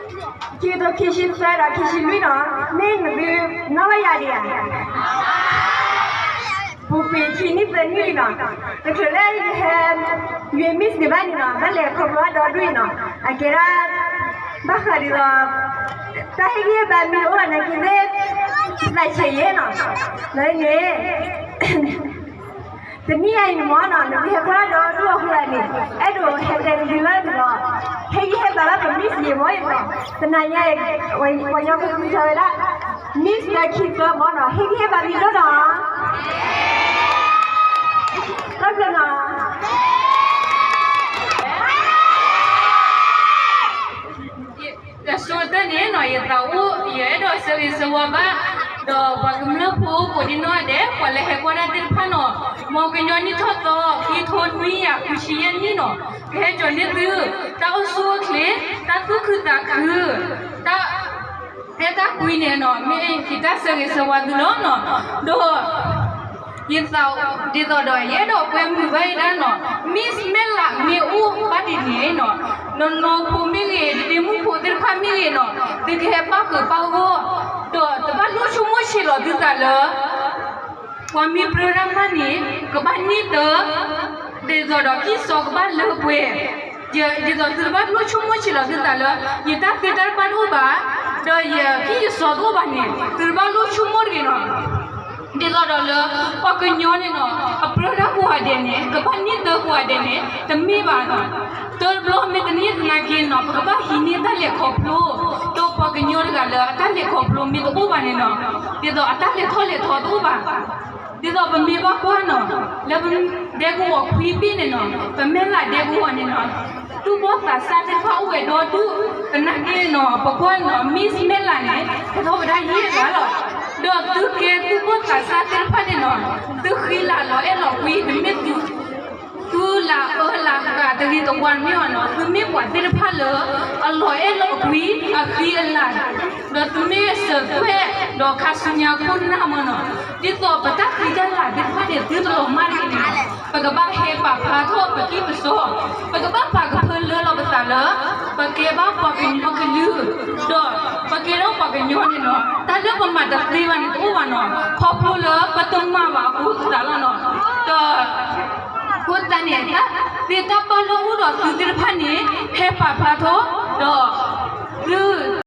ခံကထိခံဆံသၢဒီးခံဆံလွံၢ်နီၤ, မ့ၢ်နသုနီၣ်ဘၣ်ယၤဒံးဧါ. ပူၤကွံာ်ခံနံၣ်သၢနံၣ်လံနီၤ, တချုးလၢယဟဲ ယွံ Miss န့ၣ်ဘၣ်န့ၣ်နီၤ, ဘၣ်လဲၤခီဖျိဒီဒူၣ်အံၤနီၤ, အကဲဒၣ် ဘၣ်ဃးဒ်သိး တၢ်ဟ့ၣ်ဂံၢ်ဟ့ၣ်ဘါမ့ၢ်တအိၣ်ဘၣ်နာ်က့သ့ၣ် သးဆံးယဲနီၤ, လၢန့ၣ် တနံၣ်ညါအံၤန့ၣ်မ့ၢ်နီၤ, နမ့ၢ်ဟဲကွၢ်ဒီဒူၣ်အဃိသတးန့ၣ်, အဲၣ်ဒိးဟဲတဲနသုလၢဒ်သိး ဟ့ၣ်ဂံၢ်ဟ့ၣ်ဘါဘၣ်ပ Miss ယဲမ့ၢ်နီၤ, တနံၣ်ညါအံၤ ပှၤကညီကဃုထၢဝဲဒၣ် Miss လၢခံသၢမ့ၢ်နီၤ, ဟ့ၣ်ဂံၢ်ဟ့ၣ်ဘါမ့ၢ်ဒိၣ်နီၤ, တၢ်ဘျုးနီၤ. တၢ်ဆိကတၢၢ်န့ၣ်နီၤ, ယသးအိၣ် ယအဲၣ်ဒိးဆၢဂ့ၤဆၢဝါဘၣ် ဒီးပှၤကမျၢၢ်ဖိကိးဒံနီၢ်ဒဲး ပှၤလၢဟဲကွၢ်တၢ်သ့ၣ်တဖၣ်နီၤ, မ်ကညီနံၣ်ထီၣ်သီ ခံထိနွံကယၤဃုဆံယဲၢ်နံၣ်နီၤ, ကဟဲကၠီၤန့ၢ်သု တၢ်အိၣ်ဆူၣ်အိၣ်ချ့ တၢ်သူၣ်ခုသးခု တၢ်အဲၣ်တၢ်ကွံန့ၣ်နီၤ, မ့ၢ်ယတၢ်ဆၢဂ့ၤဆၢဝါသုလီၤနီၤ, ဒီး ယသး ဒ်သိးဒီး ယအဲၣ်ဒိးကွဲမုာ်ဘၣ်ယဲဒၣ်နီၤ, Miss မဲၢ်လးမ့ၢ်အိၣ်ဘၣ်ဒ်န့ၣ်နီၤ, နီၢ်နီၢ်ဖိမ့ၢ်ဂ့ၤ ဒ့မုၣ်ဖိသ့ၣ်တဖၣ်မ့ၢ်ဂ့ၤနီၤ, သုကဟဲပၣ်ဃုာ်ပၣ်ဂီၢ်, ဒီးတဘၣ်လိၣ်ဆိကမိၣ်ဆံးလီၤသုသးလၢ ပှၤမ့ၢ်ပြၢတၢ်မးန့ၣ် ကဘၣ်န့ၢ်တၢ်, ဒ်သိးဒီးကံၢ်စီကဘၣ်လၢပှဲၤ, ဒ်သိးသုတဘၣ်လိၣ်ဆိကမိၣ်ဆံးလီၤသုသးလၢ ယတၢ်သ့တၢ်တဖၣ်တအိၣ်ဘၣ်, ဒီးယကံၢ်ယစီတအိၣ်ဘၣ်န့ၣ် သုတဘၣ်လိၣ်ဆိကမိၣ်တဂ့ၤနီၤ. ဒ်သိးဒီးလၢ ပှၤကညီန့ၣ်နီၤ အပြၢတၢ်ကိးဂၤဒဲးန့ၣ် ကဘၣ်န့ၢ်တၢ်ကိးဂၤဒဲးန့ၣ် တမ့ၢ်ဘၣ်နီၤ. တဘျီမ့ၢ်တန့ၢ်သနာ်က့နီၤ ပကဘၣ်ဟံးန့ၢ်တၢ်လဲၤခီဖျိ, ဒီးပှၤကညီတဂၤလၢအတၢ်လဲၤခီဖျိမ့ၢ်တအိၣ်ဘၣ်န့ၣ်နီၤ, ဒ်သိးအတၢ်လဲၤထီၣ်လဲၤထီတအိၣ်ဘၣ်. ဒ်သိးပမ့ၢ်ဘၣ်ကွၢ်နီၤ လၢပဒဲကဝီၤခွံဘ့ၣ်န့ၣ်နီၤ ပမဲၢ်လးဒဲကဝီၤန့ၣ်နီၤ သူၣ်ဘီၣ်သးစၢ်သ့ၣ်တဖၣ်အိၣ်ဝဲဒီဒူၣ်, သနာ်က့နီၤ ပကွၢ်နီၤ Miss မဲၢ်လးန့ၣ် ဟဲထီၣ်ဝဲဒၣ်ယဲၢ်ဂၤလီၤ. ဒီးသုကဲသူၣ်ဘီၣ်သးစၢ်သ့ၣ်တဖၣ်န့ၣ်နီၤ သုဃံလၤလီၤအဲၣ်လီၤကွံ တမ့ၢ်သု သုလၤအၢလၤသးတဂ့ၤတဝါတမ့ၢ်ဘၣ်နီၤ, သုမ့ၢ်ပှၤသ့ၣ်တဖၣ်လၢ အလီၤအဲၣ်လီၤကွံ အဃံအလၤ, ဒီးသုမ့ၢ်စၢၤသွဲၣ် ဒီးခါဆူညါခိၣ်နၢ်မ့ၢ်နီၤ, ဒ်သိးပတၢ်ဃံတၢ်လၤသ့ၣ်တဖၣ်န့ၣ် သုတလီၤမၢ်တဂ့ၤန့ၣ်, ပကဘၣ်ဟဲပာ်ဖျါထီၣ်ပကံၢ်ပစီ, ပကဘၣ်ပာ်ကဖၢလၢလီၤပသးလၢ ပကဲဘၣ်ပှၤကညီကလုာ်, ဒီးပကဲထီၣ်ပှၤကညီန့ၣ်နီၤ, တၢ်လၢပမၤတသ့ဘၣ်န့ၣ်တအိၣ်ဘၣ်နီၤ, ခီဖျိလၢပတမၤဘၣ်အဃိသတးလီၤနီၤ, ဒီး အဃိသတးန့ၣ် တၢ်သ့တၢ်ဘၣ်လၢအိၣ်ဒီးသုသ့ၣ်တဖၣ်န့ၣ် ဟဲပာ်ဖျါထီၣ် ဒီးသု